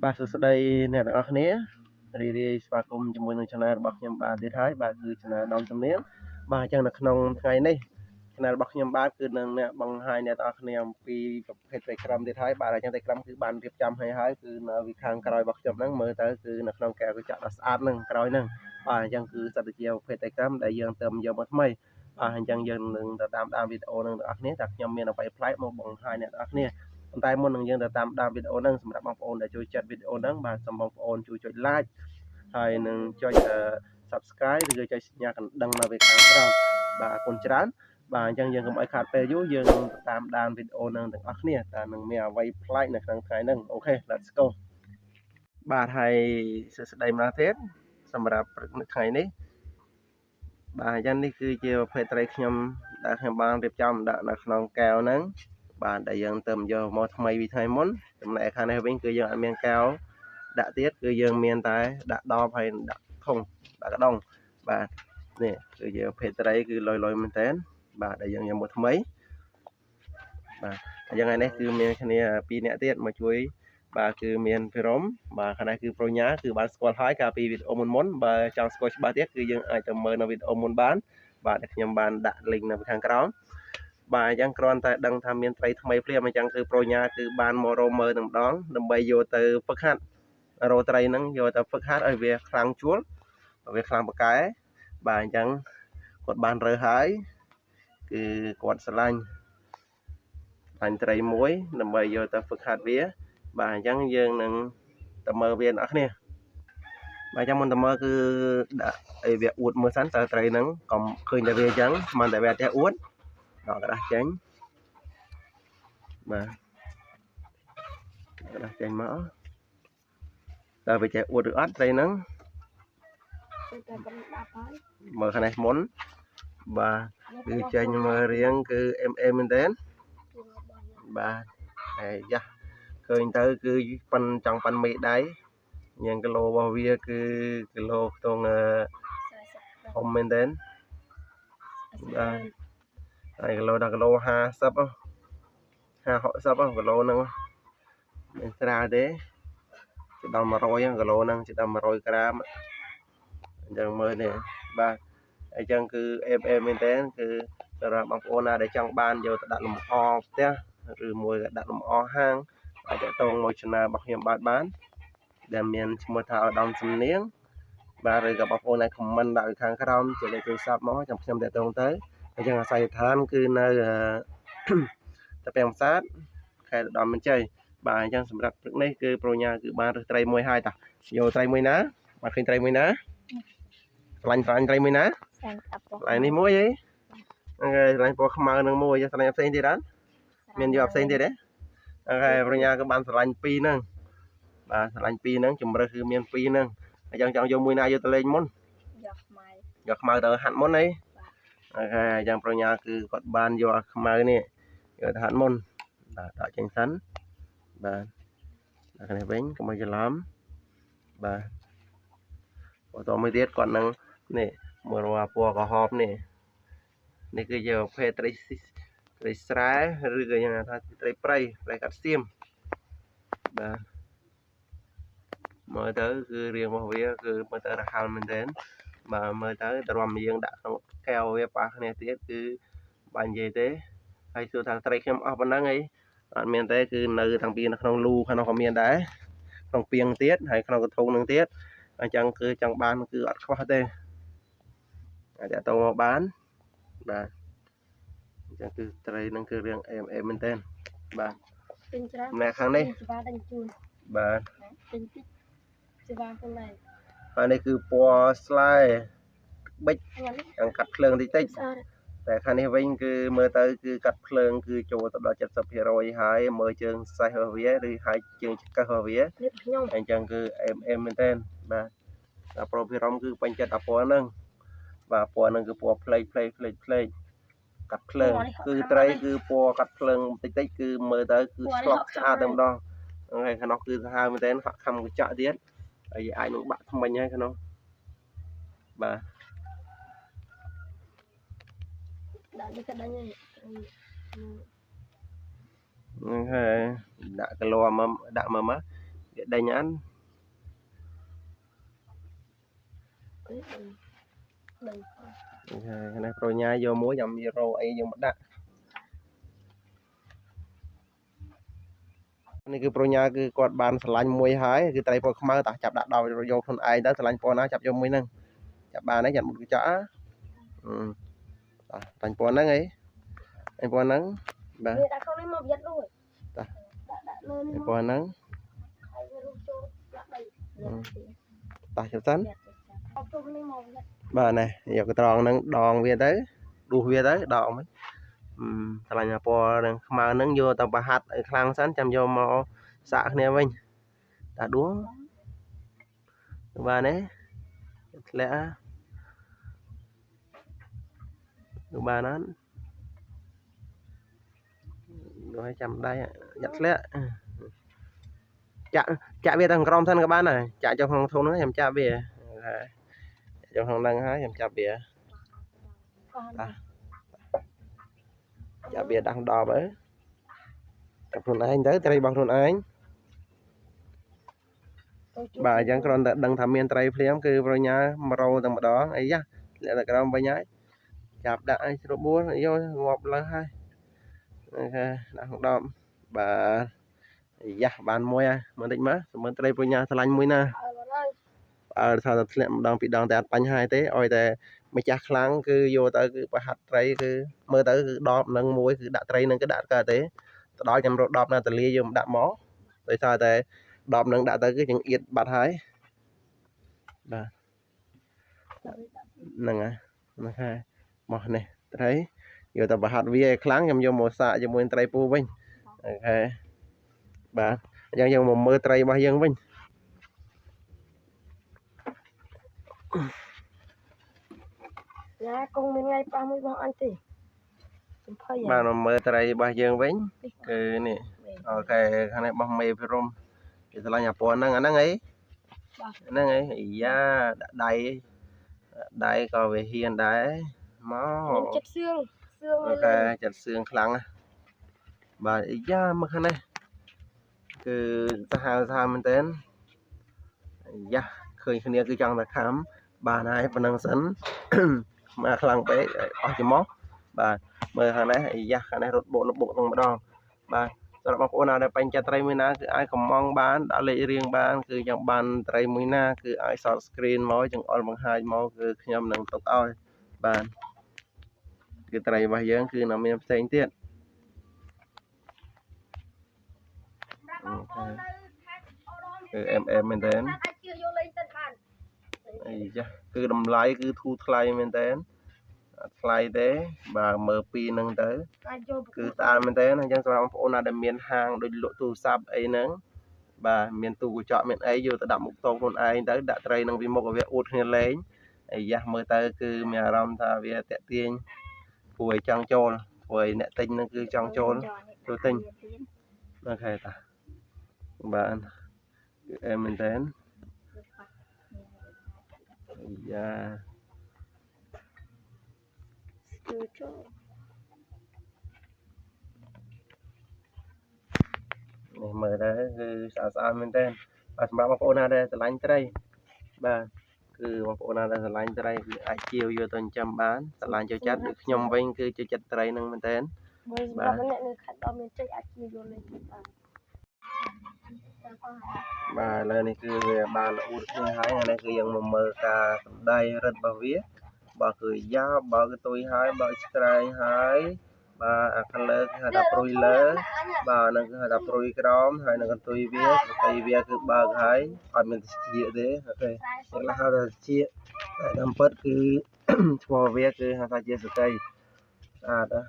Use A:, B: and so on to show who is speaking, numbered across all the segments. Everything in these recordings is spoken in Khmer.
A: បាទសួស្តីអ្នកទាំងអស់គ្នារីរាយស្វាគមន៍ជាមួយនឹង Channel របស់ខ្ញុំបាទទៀតហើយបាទគឺ Channel ដំសំនៀងបាទអញ្ចឹងនៅក្នុងថ្ងៃនេះ Channel របស់ខ្ញុំបាទគឺនឹងអ្នកបង្ហាញអ្នកទាំងអស់គ្នាអំពីប្រភេទត្រីក្រាមទៀតហើយបាទអញ្ចឹងត្រីក្រាមគឺបានរៀបចំឲ្យហើយគឺនៅពីខាងក្រោយរបស់ខ្ញុំហ្នឹងមើលទៅគឺនៅក្នុងកែវកញ្ចក់ដ៏ស្អាតហ្នឹងក្រោយហ្នឹងបាទអញ្ចឹងគឺសិតតែជាប្រភេទត្រីក្រាមដែលយើងទៅយកមកថ្មីបាទអញ្ចឹងយើងនឹងទៅតាមដានវីដេអូហ្នឹងទាំងអស់គ្នាតើខ្ញុំមានអ្វីប្លែកមកបង្ហាញអ្នកទាំងអស់គ្នាប៉ុន្តែមុននឹងយើងទៅតាមដានវីដេអូហ្នឹងសម្រាប់បងប្អូនដែលចូលចិត្តវីដេអូហ្នឹងបាទសូមបងប្អូនជួយចុច like ហើយនឹងចុច Subscribe ឬក៏ចុចសញ្ញាកណ្ដឹងនៅវាខាងក្រោមបាទអរគុណច្រើនបាទអញ្ចឹងយើងកុំឲ្យខាតពេលយូរយើងនឹងទៅតាមដានវីដេអូហ្នឹងទាំងអស់គ្នាតើនឹងមានអ្វីប្លែកនៅក្នុងថ្ងៃហ្នឹង OK let's go បាទហើយសួស្តីម្ដងទៀតសម្រាប់ព្រឹកនៅថ្ងៃនេះបាទអញ្ចឹងនេះគឺជាប្រភេទត្រីខ្ញុំដែលខ្ញុំបានរៀបចំដាក់នៅក្នុងកែវហ្នឹងបាទដែលយើងទៅយកមកថ្មីពីថ្ងៃមុនចំណែកខាងនេះវិញគឺយើងអត់មានកែវដាក់ទៀតគឺយើងមានតែដាក់ដបហើយដាក់ធុងដាក់កដុងបាទនេះគឺជាប្រភេទត្រីគឺលយៗមែនតើបាទដែលយើងយកមកថ្មីបាទអញ្ចឹងថ្ងៃនេះគឺមានគ្នា2នាក់ទៀតមកជួយបាទគឺមានភិរមបាទខាងនេះគឺប្រូញ៉ាគឺបានស្គាល់ហើយកាលពីវីដេអូមុនមុនបើចង់ស្គាល់ច្បាស់ទៀតគឺយើងអាចទៅមើលនៅវីដេអូមុនបានបាទដែលខ្ញុំបានដាក់ link នៅខាងក្រោមបាទអញ្ចឹងគ្រាន់តែដឹងថាមានត្រីថ្មីភ្លាមអញ្ចឹងគឺប្រូញ៉ាគឺបានមករមើលតែម្ដងដើម្បីយកទៅហ្វឹកហាត់រោត្រីហ្នឹងយកទៅហ្វឹកហាត់ឲ្យវាខ្លាំងជួលវាខ្លាំងប៉កែបាទអញ្ចឹងគាត់បានរើហើយគឺគាត់ស្រឡាញ់ត្រីមួយដើម្បីយកទៅហ្វឹកហាត់វាបាទអញ្ចឹងយើងនឹងទៅមើលវាអ្នកគ្នាបាទអញ្ចឹងមុនទៅមើលគឺដាក់ឲ្យវាអួតមើលសិនតើត្រីហ្នឹងកុំឃើញតែវាអញ្ចឹងមិនតែវាអត់ចេះអួតដកกระดาษចេញបាទกระดาษចេញមកតើវាចេះអួតឬអត់ត្រីហ្នឹងមើលខាងនេះមុនបាទគឺចេញមើលរាងគឺអេមអេមមែនទែនបាទហើយយ៉ាឃើញទៅគឺប៉ិនចង់ប៉ិនមេដៃញ៉ាំគីឡូរបស់វាគឺគីឡូខ្ទង់ធំមែនទែនបាទហើយគីឡូដល់គីឡូ50 50 60គីឡូហ្នឹងមិនស្រាលទេជិតដល់100គីឡូហ្នឹងជិតដល់100ក្រាមអញ្ចឹងមើលនេះបាទអញ្ចឹងគឺអេមអេមមែនទែនគឺសម្រាប់បងប្អូនណាដែលចង់បានយកទៅដាក់លម្អផ្ទះឬមួយក៏ដាក់លម្អហាងអាចតងមក Channel របស់ខ្ញុំបាទបានដែលមានឈ្មោះថាឧត្តមសំនៀងបាទឬក៏បងប្អូនអាច comment ដាក់ខាងក្រោមជាលេខទូរស័ព្ទមកចាំខ្ញុំតាក់ទងទៅអញ្ចឹងអាស័យដ្ឋានគឺនៅតាពាំងប្រាសាទខេត្តឧត្តរមានជ័យបាទអញ្ចឹងសម្រាប់ព្រឹកនេះគឺប្រូញ៉ាគឺបានរើសត្រីមួយហើយតាយកត្រីមួយណាបាទឃើញត្រីមួយណាស្រឡាញ់ត្រីមួយណាស្រឡាញ់នេះមួយហីហ្នឹងហើយស្រឡាញ់ពណ៌ខ្មៅនឹងមួយស្រឡាញ់ផ្សេងទៀតអត់មានយកផ្សេងទៀតទេអូខេប្រូញ៉ាគឺបានស្រឡាញ់ពីរហ្នឹងបាទស្រឡាញ់ពីរហ្នឹងជំរើសគឺមានពីរហ្នឹងអញ្ចឹងចង់យកមួយណាយកទៅលេងមុន
B: យកខ្មៅ
A: យកខ្មៅទៅហាត់មុនហីអូខេអញ្ចឹងប្រូញ៉ាគឺគាត់បានយកអាខ្មៅនេះយកទៅហាត់មុនបាទដកចេញសិនបាទដាក់នេះវិញកុំឲ្យច្រឡំបាទបន្តមួយទៀតគាត់នឹងនេះមើលពណ៌ក្រហមនេះនេះគឺជាប្រភេទត្រីត្រីស្រែឬក៏យ៉ាងថាត្រីព្រៃត្រីកាត់សៀមបាទមើលទៅគឺរាងរបស់វាគឺមើលទៅរហ័លមែនទែនបាទមើលទៅទ្រាំយើងដាក់ក្នុងកែវវាប៉ះគ្នាទៀតគឺបាញ់និយាយទេហើយសួរថាត្រីខ្ញុំអស់ប៉ុណ្ណឹងអីអត់មានទេគឺនៅតាំងពីនៅក្នុងលូខាងនោះក៏មានដែរក្នុងពីងទៀតហើយក្នុងកធុងនឹងទៀតអញ្ចឹងគឺចង់បានគឺអត់ខ្វះទេអាចតទៅមកបានបាទអញ្ចឹងគឺត្រីនឹងគឺរឿងអេមអេមមែនទែនបាទ
B: ទិញច្រើន
A: ម្នាក់ខាងនេះ
B: ច្បាស់ដេញជូន
A: បាទ
B: ទិញតិចច្បាស់ខ្លួនឯង
A: ហើយនេះគឺពណ៌ស្លែបិចខាងកាត់ភ្លើងតិចតិចតែខាងនេះវិញគឺមើលទៅគឺកាត់ភ្លើងគឺចូលទៅដល់70%ហើយមើលជើងសេះរបស់វាឬហើយជើងចង្កឹះរបស់វាអញ្ចឹងគឺអេមអេមមែនទែនបាទតែប្រូភិរមគឺពេញចិត្តអាពណ៌ហ្នឹងបាទពណ៌ហ្នឹងគឺពណ៌ផ្លេកផ្លេកផ្លេកផ្លេកកាត់ភ្លើងគឺត្រីគឺពណ៌កាត់ភ្លើងតិចតិចគឺមើលទៅគឺឆ្លក់ស្អាតតែម្ដងហើយខាងនោះគឺសាហាវមែនទែនហក់ខំកញ្ចក់ទៀតហើយអាចនឹងបាក់ថ្មិញហើយខាងនោះបាទ
B: ដាក់នេះក៏ដាញ់ហើយ
A: ហ្នឹងហើយដាក់គីឡូមកដាក់មកមក វាដេញអាន
B: ដេញ
A: នេះប្រូញ៉ាយកមួយចាំមានរោអីយើងមកដាក់នេះគឺប្រូញ៉ាគឺគាត់បានស្រឡាញ់មួយហើយគឺត្រីពណ៌ខ្មៅតោះចាប់ដាក់ដល់យកខ្លួនឯងទៅស្រឡាញ់ពណ៌ណាចាប់យកមួយហ្នឹងចាប់បានហើយចាប់មុតកញ្ចក់អឺតោះស្រឡាញ់ពណ៌ហ្នឹងអីអីពណ៌ហ្នឹងបាទ
B: ដាក់ក្នុងនេះមកប្រយ័ត្នលួច
A: តោះ
B: ដាក់លើនេះ
A: ពណ៌ហ្នឹង
B: ហើយវារុះចូលដាក់ដី
A: តោះចាប់សិន
B: អត់ចូលនេះមកប្រយ័ត្ន
A: បាទនេះយកកត្រងហ្នឹងដងវាទៅដួសវាទៅដងហ្នឹងស្រឡាញ់ពណ៌នឹងខ្មៅហ្នឹងយកទៅប្រហាត់ឲ្យខ្លាំងសិនចាំយកមកសាក់គ្នាវិញតាដួសបាទនេះធ្លាក់បានអត់ដួសឲ្យចាំដៃយ៉ាត់ធ្លាក់ចាក់ចាក់វាទៅក្រោមសិនក៏បានដែរចាក់ចូលក្នុងធុងហ្នឹងខ្ញុំចាប់វាចូលក្នុងហ្នឹងហើយខ្ញុំចាប់វាចាប់វាដាក់ដបទៅចាប់ខ្លួនឯងទៅត្រីរបស់ខ្លួនឯងបាទអញ្ចឹងគ្រាន់តែដឹងថាមានត្រីភ្លាមគឺប្រញាមករោតែម្ដងអីយ៉ាធ្លាក់ទៅក្រោមវិញហើយចាប់ដាក់ឲ្យស្រួលបួលយកងាប់លើហើយអូខេដាក់ក្នុងដបបាទអាយ៉ាបានមួយហើយមើលតិចមើលសម្មើត្រីប្រញាស្រឡាញ់មួយណាអើថាធ្លាក់ម្ដងពីរដងតែអត់បញ្ហាទេឲ្យតែម្ចាស់ខ្លាំងគឺយកទៅគឺប្រហាត់ត្រីគឺមើលទៅគឺដបនឹងមួយគឺដាក់ត្រីនឹងគឺដាក់កើតទេទៅដល់ចាំរកដបណាតលាយកមកដាក់មកដោយសារតែដបនឹងដាក់ទៅគឺចង្អៀតបាត់ហើយបាទហ្នឹងហើយហ្នឹងហើយមកនេះត្រីយកទៅប្រហាត់វាឲ្យខ្លាំងខ្ញុំយកមកសាកជាមួយត្រីពូវិញអូខេបាទអញ្ចឹងយើងមកមើលត្រីរបស់យើងវិញ
B: ញ៉ាគង់មានថ្ងៃប៉ះមួយរបស់អញទេសំភ័យ
A: បាទមកមើលត្រីរបស់យើងវិញគឺនេះអូខេខាងនេះរបស់មេភិរមគេស្រឡាញ់អាពណ៌ហ្នឹងអាហ្នឹងអីហ្នឹងអីអាយ៉ាដាក់ដៃដៃក៏វាហ៊ានដែរមក
B: ចិត្តសឿងសឿង
A: អូខេចិត្តសឿងខ្លាំងណាស់បាទអាយ៉ាមកខាងនេះគឺសាហាវសាហាវមែនតើអាយ៉ាឃើញគ្នាគឺចង់តែខំបានហើយប៉ុណ្ណឹងសិនមកខ្លាំងពេកអស់ច្រមុះបាទមើលខាងនេះអាយ៉ាខាងនេះរត់បុកលបុកនឹងម្ដងបាទសម្រាប់បងប្អូនណាដែលពេញចិត្តត្រីមួយណាគឺអាចកំងបានដាក់លេខរៀងបានគឺចង់បានត្រីមួយណាគឺអាច short screen មកចង្អុលបង្ហាញមកគឺខ្ញុំនឹងទុកឲ្យបាទគឺត្រីរបស់យើងគឺនៅមានផ្សេងទៀតគឺ MM មែនតើ
B: អាចជឿយកលេងសិនបាន
A: អីចាគឺតម្លៃគឺធូរថ្លៃមែនតើអត់ថ្លៃទេបាទមើលពីហ្នឹងទៅ
B: អាចយក
A: គឺស្អាតមែនតើអញ្ចឹងសម្រាប់បងប្អូនណាដែលមានហាងដូចលក់ទូរស័ព្ទអីហ្នឹងបាទមានទូកញ្ចក់មានអីយកទៅដាក់មុខតូបខ្លួនឯងទៅដាក់ត្រីនឹងពីមុខឲ្យវាអួតគ្នាលេងអាយ៉ាមើលទៅគឺមានអារម្មណ៍ថាវាតាក់ទាញធ្វើឲ្យចង់ចូលធ្វើឲ្យអ្នកទិញហ្នឹងគឺចង់ចូលចូលទិញអូខេតាបាទគឺអែមមែនតើអាយ៉ា
B: ចូលចូល
A: នេះមើលទៅគឺស្អាតស្អាតមែនតើបាទសម្រាប់បងប្អូនណាដែលស្រឡាញ់ត្រីបាទគឺបងប្អូនណាដែលស្រឡាញ់ត្រីគឺអាចជាវយកទៅចិញ្ចឹមបានស្រឡាញ់ចូលចិត្តដូចខ្ញុំវិញគឺចូលចិត្តត្រីហ្នឹងមែនតើ
B: បើសម្រាប់អ្នកនៅខេត្តដ៏មានជ័យអាចជាយកលេងបាន
A: បាទឥឡូវនេះគឺវាបានអួតគ្នាហើយថ្ងៃនេះគឺយើងមកមើលការសម្ដែងរិទ្ធរបស់វាបើគឺយ៉ាបើគឺទុយហើយបើស្រែងហើយបាទអាខាងលើគឺហៅថាព្រុយលើបាទហ្នឹងគឺហៅថាព្រុយក្រោមហើយនឹងកន្ទុយវាកន្ទុយវាគឺបើកហើយអត់មានត្រចៀកទេអូខេគេហៅថាត្រចៀកតែតាមពិតគឺ ឈ្មោះវាគឺហៅថាជាសកីស្អាតណា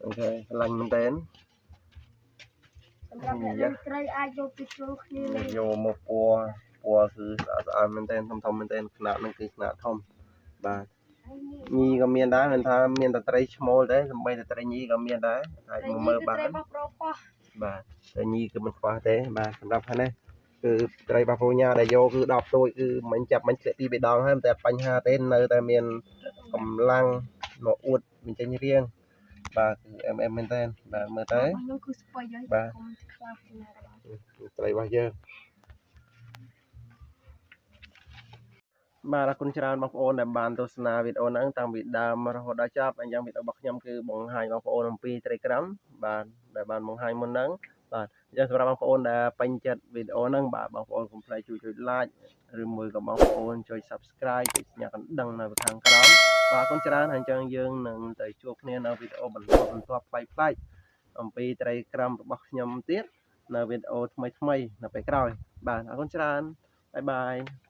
A: អូខេស្រឡាញ់មែនតើ
B: សម្រាប់អ្នកលេងត្រីអាចយកទៅចូលគ្នាលេង
A: យកមកពណ៌ពណ៌គឺស្អាតស្អាតមែនតើធំធំមែនតើខ្នាតហ្នឹងគឺខ្នាតធំបាទញីក៏មានដែរមិនថាមានតែត្រីឈ្មោលទេសំបីតែត្រីញីក៏មានដែរអាចមកមើលបាន
B: ត្រីរបស់ប្រូប៉ោះ
A: បាទត្រីញីគឺមិនខ្វះទេបាទសម្រាប់ខាងនេះគឺត្រីបាពូញ៉ាដែលយកគឺ10តូចគឺមិនចាប់មិនធ្លាក់ពី3ដងហើយតែបញ្ហាទេនៅតែមានកម្លាំងមកអួតបញ្ចេញរាងបាទគឺ MM មែនតើបាទមើលទៅ
B: ខ្ញុំគឺស្ពៃហើយ
A: បាទ
B: កុំខ្លាចណាក៏ដោយ
A: ត្រីរបស់យើង បាទអរគុណច្រើនបងប្អូនដែលបានទស្សនាវីដេអូហ្នឹងតាំងពីដើមរហូតដល់ចប់អញ្ចឹងវីដេអូរបស់ខ្ញុំគឺបង្ហាញបងប្អូនអំពីត្រីក្រាំបាទដែលបានបង្ហាញមុនហ្នឹងបាទអញ្ចឹងសម្រាប់បងប្អូនដែលពេញចិត្តវីដេអូហ្នឹងបាទបងប្អូនកុំភ្លេចជួយចុច like ឬមួយក៏បងប្អូនចុច Subscribe ចុចសញ្ញាកណ្ដឹងនៅខាងក្រោមបាទអរគុណច្រើនហើយអញ្ចឹងយើងនឹងទៅជួបគ្នានៅវីដេអូបន្តបន្ទាប់ប្លែកៗអំពីត្រីក្រាំរបស់ខ្ញុំទៀតនៅវីដេអូថ្មីៗនៅពេលក្រោយបាទអរគុណច្រើនបាយបាយ។